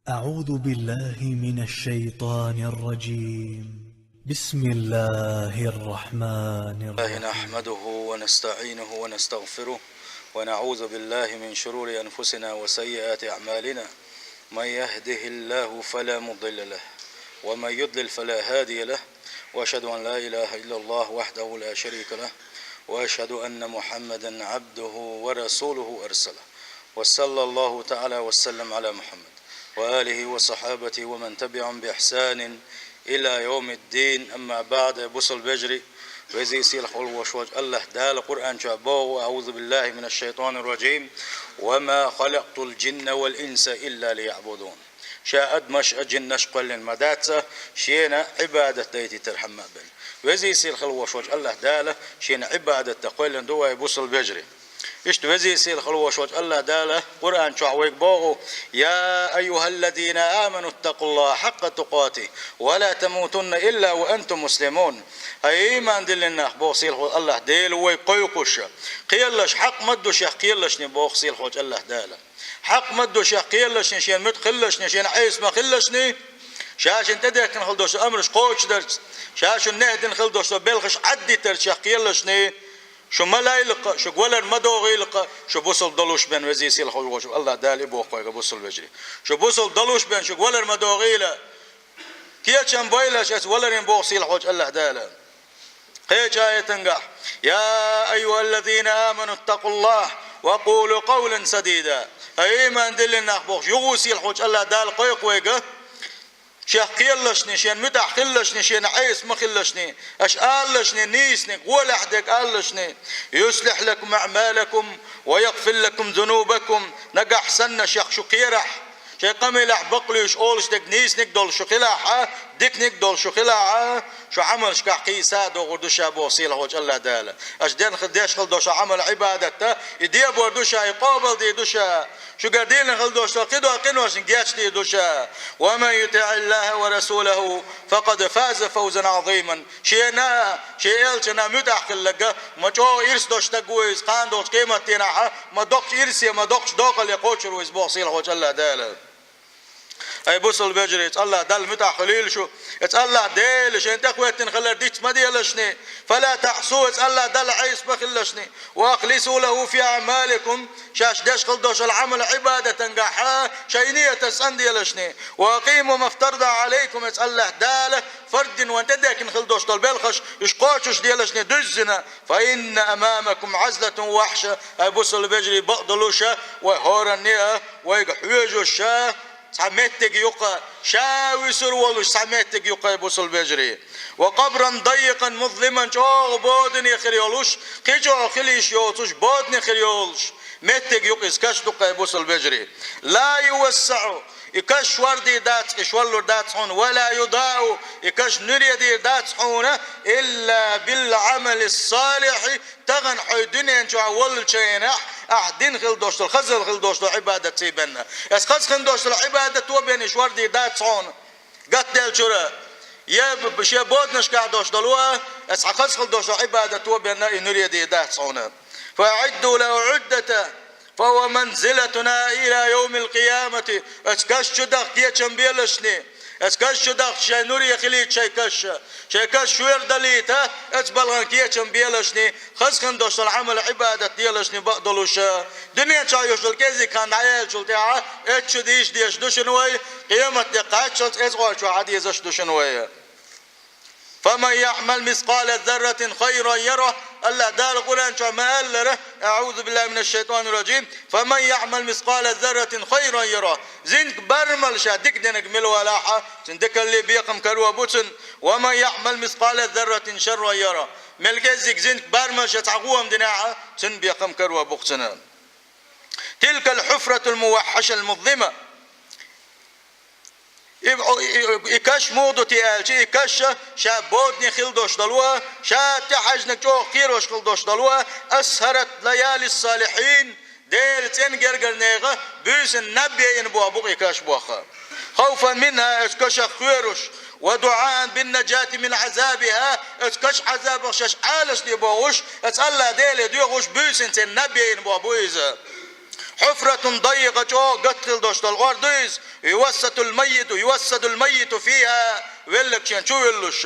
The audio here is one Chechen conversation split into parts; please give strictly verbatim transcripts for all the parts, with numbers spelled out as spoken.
أعوذ بالله من الشيطان الرجيم. بسم الله الرحمن الرحيم. نحمده ونستعينه ونستغفره، ونعوذ بالله من شرور أنفسنا وسيئات أعمالنا. من يهده الله فلا مضل له، ومن يضلل فلا هادي له، وأشهد أن لا إله إلا الله وحده لا شريك له، وأشهد أن محمدا عبده ورسوله أرسله، وصلى الله تعالى وسلم على محمد وآله وصحابته ومن تبعهم بإحسان إلى يوم الدين. أما بعد، бусалба вежарий, везий сийлахь волаш волчу АллахӀ Дала Къуръан чохь боху: أعوذ بالله من الشيطان الرجيم، وما خلقت الجن والإنس إلا ليعبدون. Ша адамаш а, жиннаш а кхоьллина ма дац, шена Ӏибадат дайтийтархьама а бен. Везий сийлахь волаш волчу АллахӀ Дала шена Ӏибадат дан кхоьллина ду вай, бусалба вежарий. Иштта везий сийлахь волаш волчу АллахӀ Дала Къуръан чохь вайга боху: يا أيها الذين آمنوا اتقوا الله حق تقاته ولا تموتن إلا وأنتم مسلمون. ХӀай ийман диллина нах, боху сийлахь волу АллахӀ Дела, вайга кхойкхуш, кхералаш, хьакъ ма ду шех кхералашний, боху сийлахь волчу АллахӀ Дала. Хьакъ ма ду шех кхералашний, шена муьтӀахь хилалашний, шена Ӏеса ма хилалашний, ша шена тӀедехкина хила долчу амраш кхочушдарца, ша шуна нехь дина хила долчу белхаш Ӏаддитарца шех кхералашний. Шу ма лайла-кх, шуьга валар ма догӀийла-кх, шу бусалба долуш бен, везий сийлахь волаш волчу АллахӀ Дала и боху вайга, бусалба вежарий. Шу бусалба долуш бен, шуьга валар ма догӀийла. Кечам бойла аш оцу валарна, боху сийлахь волчу АллахӀ Дала. Кхечу аятангахь: يا أيها الذين آمنوا اتقوا الله وقولوا قولا سديدا. ХӀай ийман диллина нах, бохуш, юха сийлахь волчу АллахӀ Дала кхойкху вайга, шех кхералашний, шена муьтӀахь хилалашний, шена Ӏеса ма хилалашний, аша алалашний, нийсаниг, гӀолехь дерг алалашний. يصلح لكم أعمالكم ويغفر لكم ذنوبكم. Нагахь санна шех шу кхерахь, шайн къамелехь бакълуьйш олуш дерг нийсаниг долуш шу хилахь а, диканиг долуш шу хилахь а, шу Ӏамалшкахь кхийса а догӀур ду ша, боху сийлахь волчу АллахӀ Дала. Аша ден-, деш хила долуш Ӏамал, Ӏибадат а, и дебор ду ша, и къобалдийр ду ша. Шуьгара диллина хила долуш долу кхидолу къиношна гечдийр ду ша. ومن يطع الله ورسوله فقد فاز فوزا عظيما. Шена, шен элчана муьтӀахь хилларг ма чӀогӀа ирс долуш стаг ву иза, кхана долчу къематдийнахь а ма доккхачу ирсе, ма доккхачу доккхале кхочур ву иза, боху сийлахь волчу АллахӀ Дала. Ай, бусалба вежарий, оцу АллахӀ Далла муьтӀахь хуьлийла шу. Оцу АллахӀ Дела шайна тӀехӀоьттина хилар диц ма делашний. فلا تعصوه, оцу АллахӀ Далла Ӏеса ма хилалашний. وأخلصوا له في أعمالكم, шаьш деш хила долуш долу Ӏамал, Ӏибадатангахь а шайн нийяташ цӀанделашний. وأقيموا ما افترض عليكم, оцу АллахӀ Дала фарз дина вайна тӀедехкина хила долуш долу белхаш, уьш кхочушделашний дуьззина. فإن أمامكم عزلة ووحشا. Ай, бусалба вежарий, бакъдолуш а, вай хӀоранна а вайга хьоьжуш а цхьа меттиг ю-кх, ша вуьсур волуш цхьа меттиг ю-кх, ай, бусалба вежарий. وقبرا ضيقا مظلما, чӀогӀа бодане хир йолуш, кхин чӀогӀа хила йиш йоцуш бодане хир йолуш меттиг ю-кх иза, каш ду-кх, ай, бусалба вежарий. لا يوسع, и каш шордийр дац, и шорлур дац хьуна, ولا يضاء, и каш нуьре дийр дац хьуна, إلا بالعمل الصالح, тахана хьо дуьнен чохь воллучу хенахь ахь дина хила долуш долу, хаза хила долуш долу Ӏибадатций бен. Оцу хаза хила долуш долу Ӏибадато бен и шордийр дац хьуна гатделлачуьра, я б-, шен боданашкахь долуш долу а, оцу хьан хаза хила долуш долу Ӏибадато бен и нуьре дийр дац хьуна. فأعدوا له عدة فهو منزلتنا إلى يوم القيامة. Оцу каш чу даха кечам белашний, оцу каш чу дахча шайн нуре хилийта шайн каш, шайн каш шоьра далийта, оцу балхана кечам белашний, хаза хила долуш долу Ӏамал, Ӏибадат делашний бакъдолуш а. Дуьнен чохь йолуш долу кӀезиг хан дӀаяьллачул тӀаьхьа оцу чу дийша дезаш ду шуна вай, къематде кхаччалц эцӀагӀар чохь Ӏан дезаш ду шуна вай. فمن يعمل مثقال ذرة خيرا يره. АллахӀ Дала Къуръан чохь ма-аллара: أعوذ بالله من الشيطان الرجيم. فمن يعمل مثقال ذرة خيرا يره. Зинтк бармал ша дика динарг мила валахь а, цуьнан дикалле бекхам каро бу цунна. ومن يعمل مثقال ذرة شرا يره. Мел кӀеззиг зинтк бармал ша цхьа гӀома динехь а, цуьнан бекхам каро бу-кх цунна. تلك الحفرة الموحشة المظلمة. И, и, и, и каш муха ду те аьлча, и каш ша бодане хила долуш долу а, ша тӀехьаьжнарг чӀогӀа кхерош хила долуш долу а, أسهرت ليالي الصالحين, Делан цӀена гергара нехан буьйсанна наб яйина боху бу-кх и каш боху. خوفا منها, оцу кашах кхоьруш, ودعاء بالنجاة من عذابها, оцу каш Ӏазабах шаьш Ӏалашде бохуш, оцу АллахӀ Деле доьхуш, буьйсанна церан наб яйина боху бу иза. حفرة ضيقة, чӀогӀа гатта хила долуш долу гӀор ду иза, يوسد الميت, يوسد الميت فيها, велларг шена чу вуьллуш.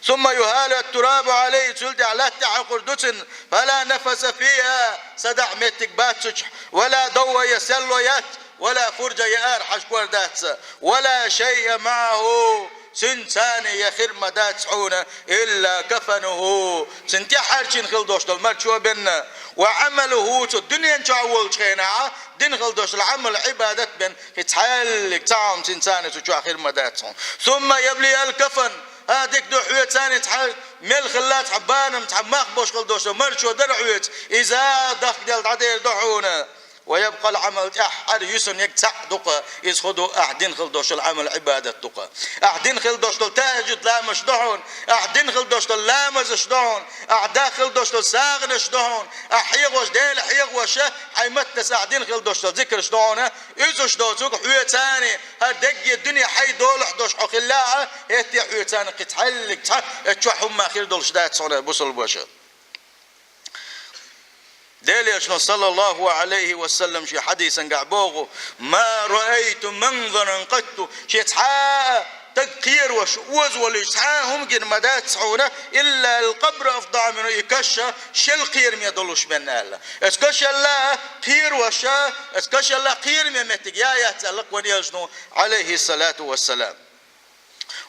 ثم يهال التراب عليه, цул тӀаьхьа латта тӀехь хьокхур ду цуьнан, فلا نفس فيها, садаӀа меттиг бац цу чохь, ولا ضوء, я серло яц, ولا فرج, я арахьажа кор дац, ولا شيء معه, цуьнца цхьаьна я хир ма дац хьуна, إلا كفنه, цуьнан тӀаьххьарчийна хила долуш долу марчо бен, وعمله, цу дуьнен чохь волчу хенахь дина хила долуш долу Ӏамал, Ӏибадат бен, кхин цхьаьллиг цхьа хӀума цуьнца цхьаьна цу чохь хир ма дац хьуна. ثم يبلي الكفن, а, дика ду, хьоьца цхьаьна цхьа мел хилла, цхьа банам, цхьа мах болуш хила долуш долу марчо дара хьоьца, иза дахкаделла дӀадер ду хьуна. ويبقى العمل, тӀаьххьара юьсун ерг цхьаъ ду-кха, иза хӀун ду, ахь дина хила долуш долу Ӏамал, Ӏибадат ду-кха. Ахь дина хила долуш долу тахӀажжуд ламазаш ду хьуна, ахь дина хила долуш долу ламазаш ду хьуна, ахь дина хила долуш долу сагӀанаш ду хьуна, ахь хьехош, Дела хьехош, хьайн маттаца ахь дина хила долуш долу зикраш ду хьуна, иза уьш доцург хьоьца цхьаьна, хӀара дерриге дуьне хьайн долахь долуш хьо хиллехь, хӀетте а хьоьца цхьаьна кхин цхьаьллиг цхьа а чохь хӀумма хир долуш дац хьуна, бусалба ваша. Делан Элчано, саллаллаху Ӏалайхи ва саллам, шен хьадисангахь боху: ما رأيت منظرا قط, шен цхьа а стаг кхерош, озавалийта цхьа а хӀума гина ма дац хьуна, إلا القبر أفظع منه, и каш шел кхераме долуш бен аьлла. Оцу кашалла кхерош, оцу кашалла кхераме меттиг я яц аьлла вайн Элчано, Ӏалайхи салату ва салам.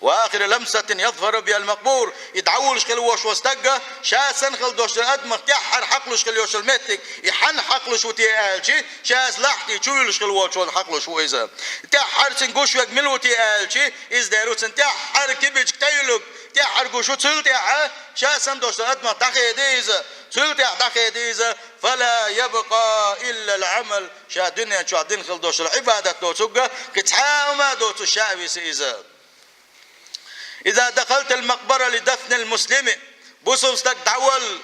وآخر لمسة يظفر بها المقبور, и дӀавуллуш хила волуш волу стаг, ша санна хила долуш долу адамах тӀаьххьара хьакхалуш хила йолуш йолу меттиг, и хьанна хьакхалуш ву те аьлча, ша иза лахьти чу вуьллуш хила волчу хьакхалуш ву иза. ТӀаьххьара цуьнан гуш верг мила ву те аьлча, иза дера ву цуьнан тӀаьххьара кибичка тӀеюьллург, тӀаьххьара гуш ву, цул тӀаьхьа ша санна долуш долу адамах дӀахеди иза, цул тӀаьхьа дӀахеди иза, فلا يبقى إلا العمل, ша дуьнен чохь дина хила долуш долу Ӏибадат доцург, кхин цхьа а хӀума доцуш ша а виси иза. إذا دخلت المقبرة لدفن المسلم, бусалба стаг дӀавала,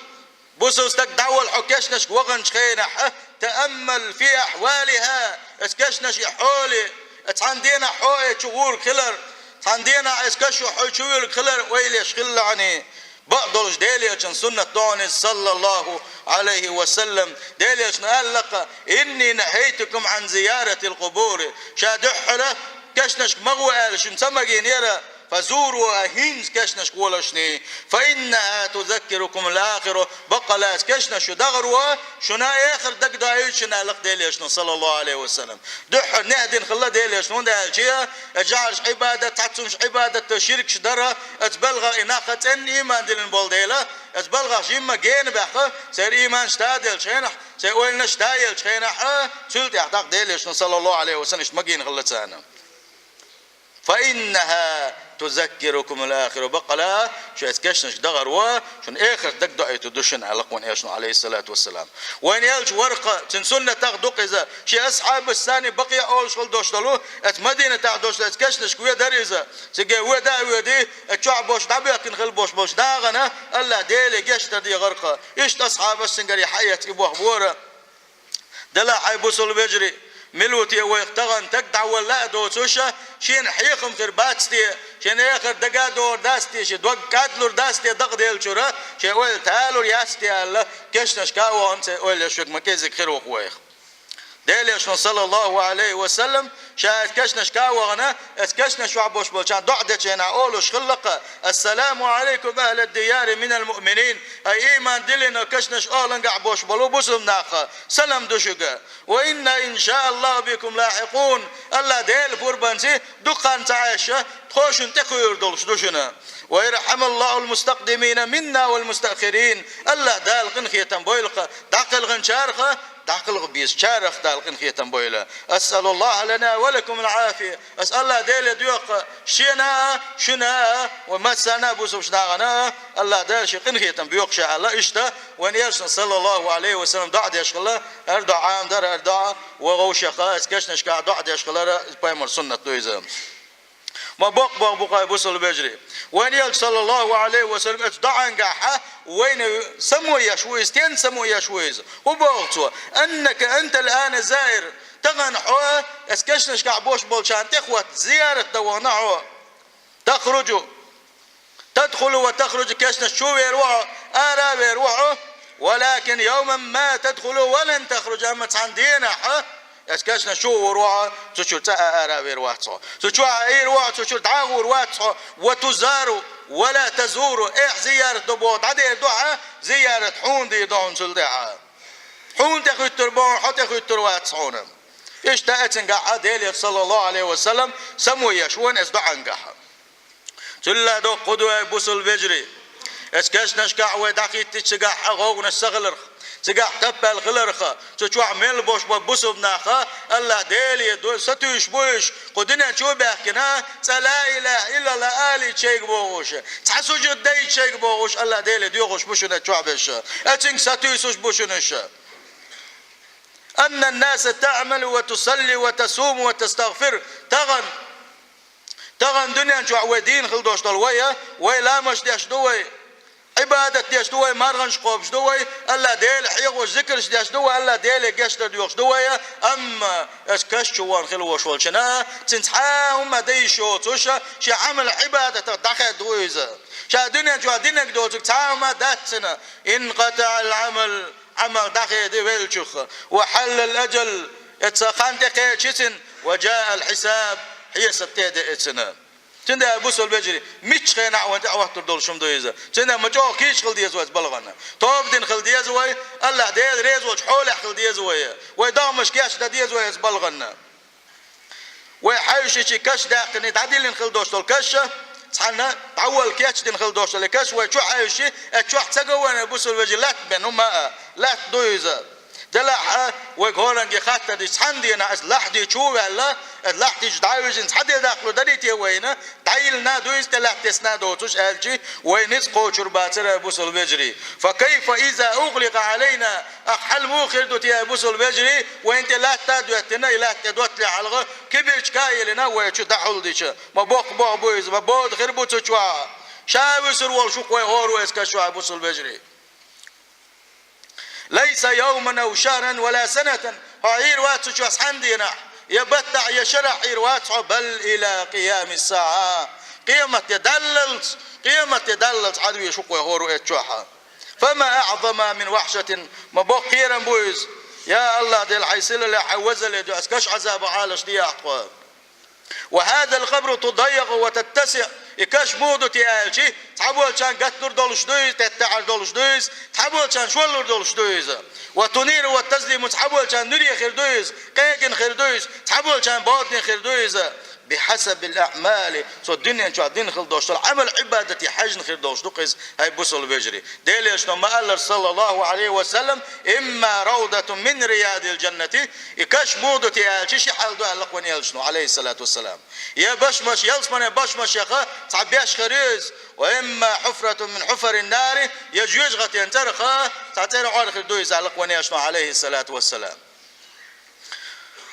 бусалба стаг дӀавала хьо кешнашка ваханчу хенахь, تأمل في أحوالها, оцу кешнашкахь хьоли, цхьана дийнахь хьо и чу гӀур хилар, цхьана дийнахь оцу кашо хьо чу вуьллург хилар ойла еш хилалахь. Бакъдолчу Делан Элчанан суннат ду хьуна иза, саллаллаху Ӏалайхи ва саллам. Делан Элчано аьлла-кха: إني نهيتكم عن زيارة القبور. Ша дуьххьара кешнашка ма гӀо аьлла шуна ца магийнера, فزوروها, хӀинца кешнашка гӀолаш шуна, فإنها تذكركم الآخرة. Баккъала оцу кешнашка шу дахаро шуна эхарт дагадоуьйту шуна аьлла-кха Делан Элчано, саллаллаху Ӏалайхи ва саллам. Дуьххьара нехь дина хилла Делан Элчано, хӀунда аьлча, и жӀараш Ӏибадат, цхьаццанаш Ӏибадат, ширкаш дара, оцу балхах и нах цӀена ийман диллина болу дела, оцу балхах жимма гена баьхна, церан ийманаш да деллачу хенахь, церан ойланаш да еллачу хенахь, цул тӀаьхьа дӀакъа Делан Элчано, саллаллаху Ӏалайхи ва саллам, иштта магийна хилла царна. فإنها تذكركم الآخرة. Баккъала, шу оцу кешнашка дахаро шуна эхарт дагадоуьйтур ду шуна аьлла-кха вайн Элчано, Ӏалайхи ссалату вассалам. Вайна элча вара-кха, цуьнан суннатех ду-кха иза, шен асхьабашца бакъий олуш хила долуш долу, оцу Мадинатехь долуш долу оцу кешнашка ведар иза. Цига веда а ведий, оцу чохь болуш дӀабоьхкина хила болуш болчу нахана АллахӀ Деле гечдар дехар-кха. Иштта асхьабаш цуьнгара хьаэцна и боху бора. Делахь, хьайн бусалба вежарий, мила ву те вайх тахана стаг дӀавала а доцуш, шена хьехам хир бац те, шена эхарт дага а догӀур дац те, шен дог кӀадлур дац те дакъаделлачуьра, шен ойла талур яц те аьлла, кешнашка а вахана, церан ойла еш верг ма кӀезиг хир ву-кх вайх. Делан Элчано, саллаллаху Ӏалайхи ва саллам, ша оцу кешнашка а вахана, оцу кешнаш чохь болуш болчарна доӀа дечу хенахь олуш хилла-кха: السلام عليكم أهل الديار من المؤمنين. Ай, ийман диллина кешнаш охӀлангахь болуш болу бусалба нах, салам ду шуьга. وإنا إن شاء الله بكم لاحقون. АллахӀ Делан пурбанца дукха хан ца Ӏаьшша, тхо шуна тӀекхуьур долуш ду шуна. ويرحم الله المستقدمين منا والمستأخرين. АллахӀ Дала къинхетам бойла-кха дӀакхелхинчарах, дӀакхелха безачарах Дала къинхетам бойла. أسأل الله لنا ولكم العافية. Ас АллахӀ Деле доьху-кха шена а, шуна а, ва массарна а бусалба нахана а, АллахӀ Дала шен къинхетам боьху ша аьлла. Иштта вайн Элчано, саллаллаху Ӏалайхи ва саллам, доӀа деш хилла, хӀара доӀа Ӏамадар, хӀара доӀа вай вовшех а, оцу кешнашкахь доӀа деш хилар, пайхамаран суннат ду иза. Ма боккха боху бу-кх, ай, бусалба вежарий. Вайн Элча, саллаллаху Ӏалайхи ва саллам, оцу доӀангахь вайна само еш ву иза, стенна само еш ву иза? ХӀун боху цо? أنك أنت الآن زائر. Тахана хьо оцу кешнашкахь болуш болчарна тӀехӀотта зиярат дан вахана хьо. تخرج، تدخل وتخرج, кешнаш чу вер ву хьо, ара а вер ву хьо. ولكن يوما ما تدخل ولن تخرج, амма цхьана дийнахь Эцу кешнаш чу а гӀур ву хьо, цу чуьра цӀа а ара а вер вац хьо. Цу чохь а Ӏийр ву хьо, цу чуьра дӀа а гӀур вац хьо. Ва тузару, ва ла тазуру. Эхь зиярат до боху дӀадер ду хьан, зиярат хьуна дийр ду хьуна цул тӀаьхьа. Хьуна тӀе хуьттур боху, хьо тӀе хуьттур вац хьуна. Иштта эцуьнгахь а Делера, саллаллаху Ӏалайхи ва саллам, само еш ву вайна эцу доӀангахь. Цул а доккха хӀу ду, ай бусалба вежарий, эцу кешнашкахь вай дӀахӀиттича цигахь а гӀовгӀанаш ца хиларх, цигахь таппаьлла хиларх, цу чохь мел болуш болу бусалба нах а АллахӀ Деле ду-, сатуьйсуш бу уьш, кху дуьнен чу а баьхкина, цкъа ла илаха иллаллахӀ алийта шайга бохуш, цхьа сужуд дайта шайга бохуш, АллахӀ Деле доьхуш бу шуна чохь берш, эцуьнга сатуьйсуш бу шуна уьш. Анна наса таъмалу ва тусалли ва тасуму ва тастагъфир. Тахана Тахана дуьнен чохь вай дийна хила долуш долу вай, вай ламазаш деш ду вай, Ӏибадат деш ду вай, марханаш кхобуш ду вай, АллахӀ Деле хьехош зикарш деш ду вай, АллахӀ Деле гечдар доьхуш ду вай, амма эцу каш чу вахана хила волуш волчунна, цуьнан цхьа а хӀума дан йиш йоцуш, шен Ӏамал Ӏибадатах дӀахаьдда ву иза. Ша дуьнен чохь динарг доцург цхьа а хӀума дац цуьнан. Инкъатаъал Ӏамал, Ӏамал дӀахеди веллачух. Ва хьаллал ажал, эцу хан тӀекхечи цуьнан, ва жаъал хьисаб, хьесап тӀе а деъи цуьнан. Цундела, бусалба вежарий, миччу хенахь а вайна тӀехӀоттур долуш хӀума ду иза. Цундела ма чӀогӀа кийча хила деза вай балгӀанна. Тоба дина хила деза вай, АллахӀ Дела реза волчу хьолехь хила деза вай. Вай догӀмаш кечдан деза вай эцу балгӀанна. Вай хьаьвшичи каш даьккхина, дӀадиллина хила долуш долу каш, цхьанна дӀаволла кечдина хила долуш долу каш, вай чу хьаьвшичи, эцу чохь ца ган вайна, бусалба вежарий, латта бен хӀума а, латта ду иза. Делахь а, вайга хӀоранге хаттар дича, цхьана дийнахь аса лахьди чу а ваьлла, аса лахьди чу дӀа а вижина, цхьа де даккхалур дарий те вайна, дӀайиллина а ду иза, тӀе латта тесна а доцуш, аьлчи, вай ницкъ кхочур бацара, бусалба вежарий. Фа кайфа иза угъликъа Ӏалайна, ах хьал муха хир ду те, бусалба вежарий, вайна тӀе латта а доьттина, и латта тӀе доттале хьалха, кибирчка а елина, вай чу дӀахьулдича, ма боккха боху бу иза, ма бода хир бу цу чохь. Ша вуьсур волуш ву-кх вай хӀора ву эцу каш чохь, бусалба вежарий. Лайса йовман ав шахран ва ла санатан, хьо Ӏийр вац цу чохь цхьана дийнахь, я баттахь, я шарахь Ӏийр вац хьо, бал ила къиямиссаӀа, къематде даллалц, къематде даллалц Ӏадвеш ву-кх вай хӀора ву эцу чохь. Фама аӀзама мин вахьшатин, ма боккха кхерам бу иза. Я АллахӀ Дела, хьайн сийлалле, хьайн везалле дуьхьа, аса каш Ӏазабах Ӏалашдехьа тхо. Ва хӀазал къабру тудаййакъу ва таттасиӀ. И каш муха ду те аьлчи, цхьаболчарна гатдур долуш ду иза, теттаӀар долуш ду иза, цхьаболчарна шоллур долуш ду иза. Ва туниру ва тазлиму, цхьаболчарна нуьре хир ду иза, къегина хир ду иза, цхьаболчарна бодане хир ду иза. Бихьасабил аӀмали, цо дуьнен чохь дина хила долуш долу Ӏамал-Ӏибадате хьаьжна хир долуш ду-кх иза, хӀай бусалба вежарий. Делан Элчано ма-аллара, саллаллаху Ӏалайхи ва саллам, имма равдатун мин риядил жаннати, и каш муха ду те аьлчи, ши хьал ду аьлла-кх вайн Элчано, Ӏалайхиссалату вассалам. Я башмаш, ялсаманин башмашех цхьа беш хир ю иза, ва имма хьуфратун мин хьуфарин нари, я жоьжахатин цӀерах цхьа цӀеран Ӏор хир ду иза аьлла-кх вайн Элчано, Ӏалайхиссалату вассалам.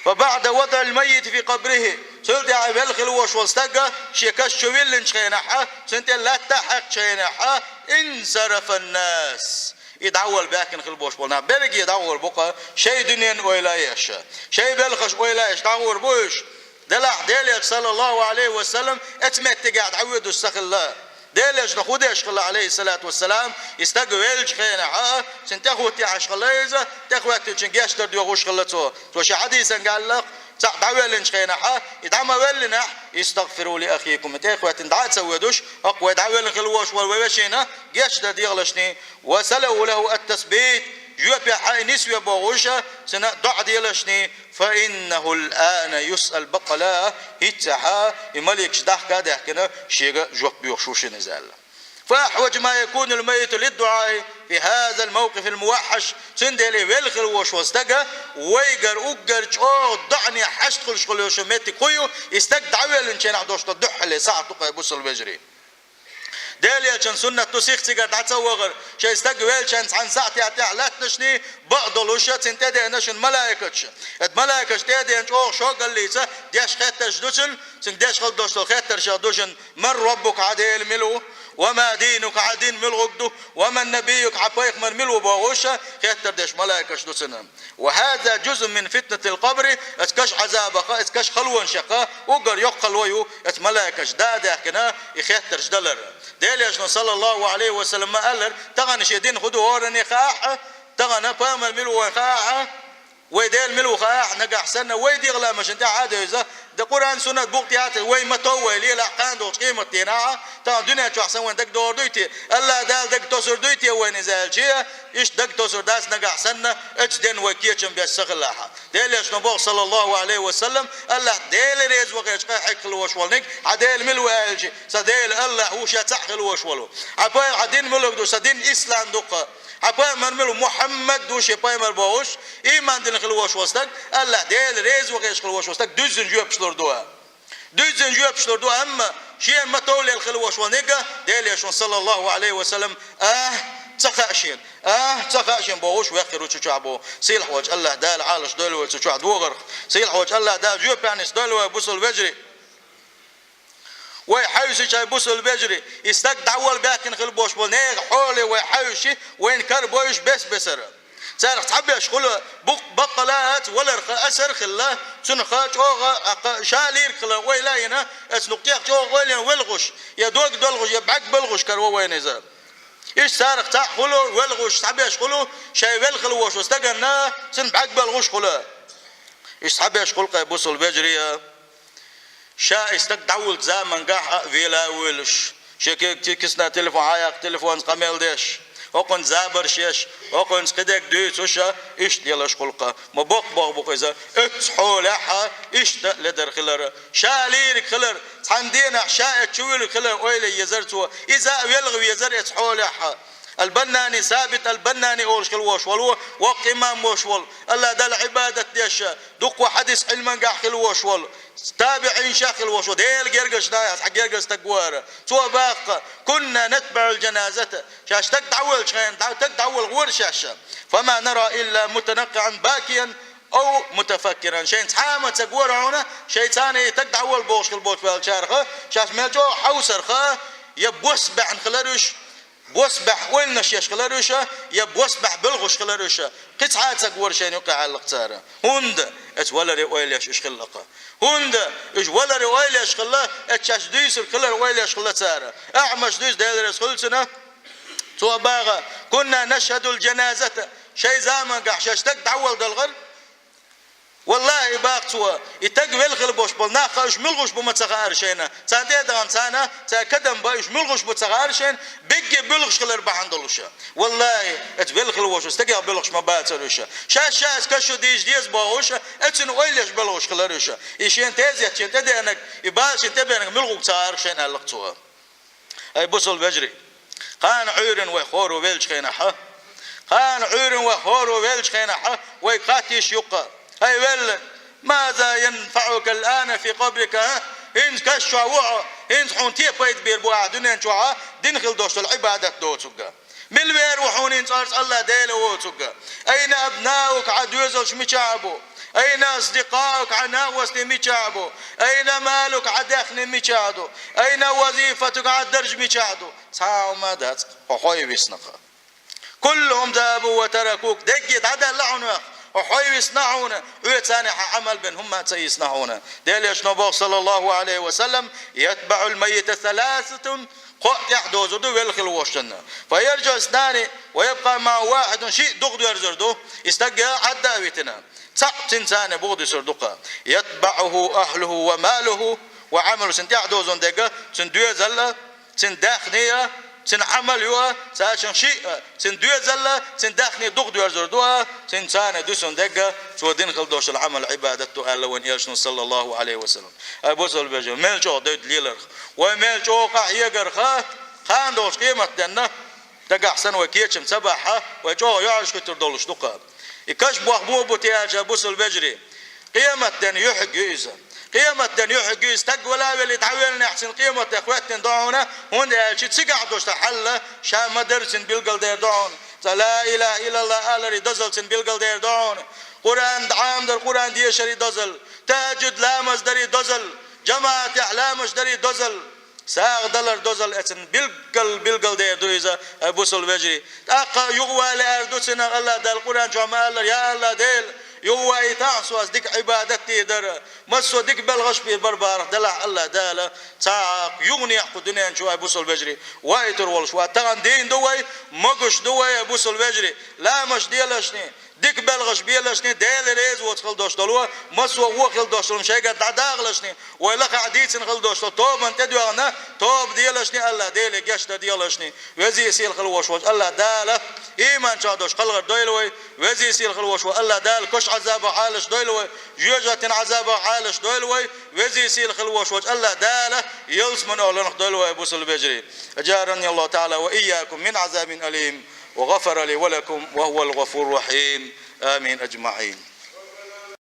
Фа баъда вадъил маййити фи къабрихи, цул тӀаьхьа велла хила волуш волу стаг шен каш чу виллинчу хенахь, цунна тӀе латта а хьаькхчу хенахь, инсарафан нас. И дӀаволла баьхкина хила болуш болу нах берриге дӀагӀур бу-кх, шайн дуьненан ойла а еш, шайн белхаш ойла а еш дӀагӀур бу уьш. Делахь Делан Элча, саллаллаху Ӏалайхи ва саллам, эцу меттигехь дӀавоьдуш ца хилла. Делан Элчано хӀун деш хилла, Ӏалайхиссалату вассалам, и стаг веллачу хенахь, цунна тӀехӀуттехьаш хилла иза, тӀехӀоьттинчунна гечдар доьхуш хилла цо. Цо шен хьадисехь аьлла-кх, цхьаъ дӀавеллинчу хенахь, и дӀа ма веллинехь, истагъфиру ли ахикум, тӀехӀоьттина дӀа а ца воьдуш, хӀокху вай дӀавеллина хила волуш волу вай вешина гечдар дехалашний, ва салу лаху ат-тасбит, жоьпехь и нисве бохуш, цунна доӀа делашний, фа иннаху ал-ана юсъал бакъала, хӀинццехь и маликаш дахка а даьхкина, шега жоп боьхуш ву шуна иза аьлла. Фа ахьважу ма якунул маййиту лиддуӀаи фи хазал мавкъифил муваххьаш, цундела и велла хила волуш волу стаг вайгара уггар чӀогӀа доӀане хьашт хуьлуш хила йолуш йолу меттиг хӀун ю, и стаг дӀавеллинчу хенахь долуш долу дуьххьарле сахьт ду-кх, хӀай бусалба вежарий. Делан Элчан суннат ду сих цигара дӀа ца вахар, шайн стаг веллачхьана цхьана сахьтехь тӀехь латтанашний, бакъдолуш цунна тӀедеана шуна малайкаш. Эта малайкаш тӀедеана чӀогӀа шогаллица деш хеттарш ду цунна, цуьнга деш хила долуш долу хеттаршах ду шуна: ман раббука, хьан Дела мила ву? Ва ма динука, хьан дин муьлхарг ду? Ва ман набиюка, хьан пайхамар мила ву бохуш, хеттар деш малайкаш ду цунна. Ва хаза жузъун мин фитнатил къабри, эцу каш Ӏазабах, эцу каш халонашах уггар йоккха хало ю, эцу малайкаш да а даьхкина, и хеттарш далар. Делан Элчано, саллаллаху Ӏалайхи ва саллам, ма-аллара, тахана шен дин хӀун ду хӀоранна хаахь, тахана пайхамар мила ву вайна хаахь, Вай Дела мила ву хаахь, нагахь санна вай дегӀ ламашна тӀехь а девза, да Къуръан, суннат букъ тӀехь а тесна, вай ма тов, вай лелахь кхана долчу къематдийнахь, тахана дуьнен чохь санна вайн дагадогӀур дуй те? АллахӀ Дала дага тосур дуй те вайна иза аьлча, иштта дага тосур дац нагахь санна, оцу денна вай кечам беш ца хилахь. Делан Элчано боху, саллаллаху Ӏалайхи ва саллам, АллахӀ Дела реза вахечу къа хьегна хила волуш волниг, хьан Дела мила ву аьлча, сан Дела АллахӀ ву, ша цхьаъ хила волуш волу. Хьан пай-, хьан дин мила ду, сан дин ислам ду-кх. Хьан пайхамар мила ву, Мухьаммад ву шен пайхамар бохуш, ийман дина хила волуш волу стаг, АллахӀ Дела реза вахеш хила волуш волу стаг дуьззина жоьпаш лур ду. Дуьззина жоьпаш лур ду, амма шена ма товлел хила волуш волу нигга, Делан Элчано, саллаллаху Ӏалайхи ва саллам, а, ца хаьа шена, а, ца хаьа шена бохуш веххир ву цу чохь боху. Сийлахь волчу АллахӀ Дала Ӏалаш дойла вай цу чохь догӀарх. Сийлахь волчу АллахӀ Дала жоьпехь нисдойла вай, бусалба вежарий. Вай хьаьвсича, бусалба вежарий, и стаг дӀавала баьхкина хила болуш болу нехан хьоле вай хьаьвсича, вайна карабойуш бес-бесара. Царах цхьаберш хуьлу букъ-, баккъала а ца валарх асар а хилла, цунах чӀогӀа а кха-, ша лийриг хилла ойла а йина, аса нукъ тӀех чӀогӀа ойла йина велхуш, я дог долхуш, я бӀаьг балхуш караво вайна иза. Иштта царах цхьаъ хуьлу велхуш, цхьаберш хуьлу шайн велхала вошу стаганна, цуьнан бӀаьг балхуш хуьлу. Иштта цхьаберш хуьлу кхе бусалба вежарий а. Ша и стаг дӀавуллучу замангахь а вела а вуьйлуш, шен кегий кисана телефон хьаяккха, телефонца къамел деш, хӀокхуьнца забарш еш, хӀокхуьнца кхидерг дуьйцуш а, иштта лелаш кхулкха. Ма боккха боху бу-кх иза, оццу хьолехь а иштта ледар хилар. Ша лийриг хилар, цхьана денахь ша эцу чу вуьллиг хилар ойла езар цо, иза а велха везар эцу хьолехь а. Ал-Баннани, Сабит ал-Баннани олуш хила вош волу, воккха имам вош волу, АллахӀ Далла Ӏибадат деш, дуккха хьадис Ӏилмангахь хила вош волу, табиӀиншах хила вош волу, Делан гергарчу нахах цхьа гергара стаг вара. Цо баха: «Кунна натбаӀул-жаназата». Шаьш стаг дӀаволчу хенахь, дӀа-, стаг дӀаволла гӀора шаьш. «Фама нара илла мутанаккиӀан бакиян ав мутафаккиран». Шайна цхьа а ма ца гора хьуна, шайца и стаг дӀаволла бохуш хила боцу ваьллачарах, шаьш мел чӀогӀа хьовсарх, я бос баьхна хилар уьш, бос баьхьа ойланаш еш хилар уьш, я бос баьхьа белхуш хилар уьш. Кхин цхьа а ца гора шайна юккъе хьаллакх цара. ХӀунда? Эцу валаре ойла еш уьш хилла-кх. ХӀунда? Уьш валаре ойла еш хилла, эцу шаьш дуьйцург хилар ойла еш хилла цара. АӀмаш дуьйцу, Дела реза хуьлда цунна. Цо баха: «Кунна нашхӀадул-жаназата». Шайн замангахь шаьш стаг дӀаволла делхара. Валлахи, баха цо, и стаг велхала бош болу нах, уьш муьлхуш бу ма ца хаьара шайна. Царна тӀе а дахана, царна цара кадам бан, уьш муьлхуш бу ца хаьара шайна, бегге буьлхуш хилар бахьана долуш. Валлахи, эцу велхала вошу стагех буьлхуш ма бацара уьш. Шаьш ша эцу каш чу дийша деза бохуш, эцунна ойла еш белхуш хилар уьш. И шен тезет шен тӀедеанарг, и бала шен тӀебеанарг муьлхуш ца хаьара шайна, аьлла-кх цо. Ай, бусалба вежарий, кхана Ӏуьйранна вай хӀоро веллачу хенахь, кхана Ӏуьйранна вай хӀоро веллачу хенахь, вайга хатта йиш ю-кх: «Ай, велла, маза янфаӀука ал-ана фи къабрика, а? ХӀинца каш чохь ву хьо, хӀинца хьуна те пайда бийр бу ахь дуьнен чохь дина хила долуш долу Ӏибадат доцург? Мила вер ву хьуна хӀинца оцу АллахӀ Дела воцург? Айна абнаука, хьан доьзалш мичахь бу? Айна асдикъаука, хьан накъостий мичахь бу? Айна малука, хьан даьхни мичахь ду? Айна вазифатука, хьан дарж мичахь ду?» Цхьа а хӀума дац, хьо хьой висна-кх. «Куллухум захабу ва таракук». Дерриге дӀадаьлла хьуна, хьо хьой висна хьуна, оьцане хьан Ӏамал бен хӀумма а ца йисна хьуна. Делан Элчано боху, саллаллаху Ӏалайхи ва саллам: «ЯтбаӀул-маййита саласатун». Кхоъ тӀаьхьа дозур ду велхала вошанна. «Фа яржиӀу иснани ва ябкъа маӀаху вахьидун». Шиъ дукха доьрзур ду, и стаг Ӏадда а витина. Цхьаъ цуьнца цхьаьна бухадисур ду-кх. «ЯтбаӀуху ахьлуху ва малуху ва Ӏамалуху». Цуьнан тӀаьхьа дозун дерг, цуьнан доьзал а, цуьнан даьхни а, цуьнан Ӏамал ю а, цаьршиннан шиъ а, цуьнан доьзал а, цуьнан даьхни дукха доьрзур ду а, цуьнца цхьаьна дуьсун дерг, цо дина хила долуш долу Ӏамал, Ӏибадат ду аьлла вайн Элчано, саллаллаху Ӏалайхи ва саллам. Ай, бусалба вежарий, мел чӀогӀа девдда леларх, вай мел чӀогӀа къахьегарх, кхана долчу къематденна, дагахь санна вай кечам ца бахь, вай чӀогӀа йоӀарш хӀуьттур долуш ду-кх. И каш боху муха бу те аьлча, бусалба вежарий, къематденна юьхьиг ю иза. Къематденна юьхьиг ю иза. Стаг вала а велла, дӀавеллинехь цуьнан къематде хӀоьттина ду хьуна, хӀунда аьлча цигахь долуш долу хьал ша ма-дарра цуьнан билгалдер ду хьуна. Цкъа ла илаха иллаллах аларе дозалла цуьнан билгалдер ду хьуна. Къуръан Ӏамадар, Къуръан дешаре дозалла, тахӀажжуд ламаз даре дозалла, жамаӀатехь ламаз даре дозалла. СагӀа далар дозалла эцна билггал, билгалдер ду иза, ай, бусалба вежарий. ТӀаккха юхавалар ду цунах, АллахӀ Дала Къуръан чохь ма-аллара: «Я АллахӀ Дела, юхаваийтахьа со, ас дика Ӏибадат дийр дара, массо а дика белхаш бийр бара бахарх делахь, АллахӀ Дала, цхьа а юханехь кху дуьнен чу, ай, бусалба вежарий, ваийтур волуш вац». Тахана дийна ду вай, могуш ду вай, ай, бусалба вежарий, ламазаш делашний, Дика белхаш белашни, Дела реза воцу хила долуш долу, массо а вон хила долуш долу шайгара дӀадахалашни, вай лакхахь дийцина хила долуш долу тобанна тӀедоьгӀна, тоба делашни, АллахӀ Деле гечдар делашни, везий сийлахь хила волуш волчу АллахӀ Дала ийман чохь долуш кхалхар дойла вай, везий сийлахь хила волуш волу АллахӀ Дала кошан Ӏазабах Ӏалаш дойла вай, жоьжахатин Ӏазабах Ӏалаш дойла вай, везий сийлахь хила волуш волчу АллахӀ Дала ялсаманин охӀланах дойла вай, бусалба вежарий. أجارني الله تعالى وإياكم من عذاب أليم، وغفر لي ولكم، وهو الغفور الرحيم. آمين أجمعين.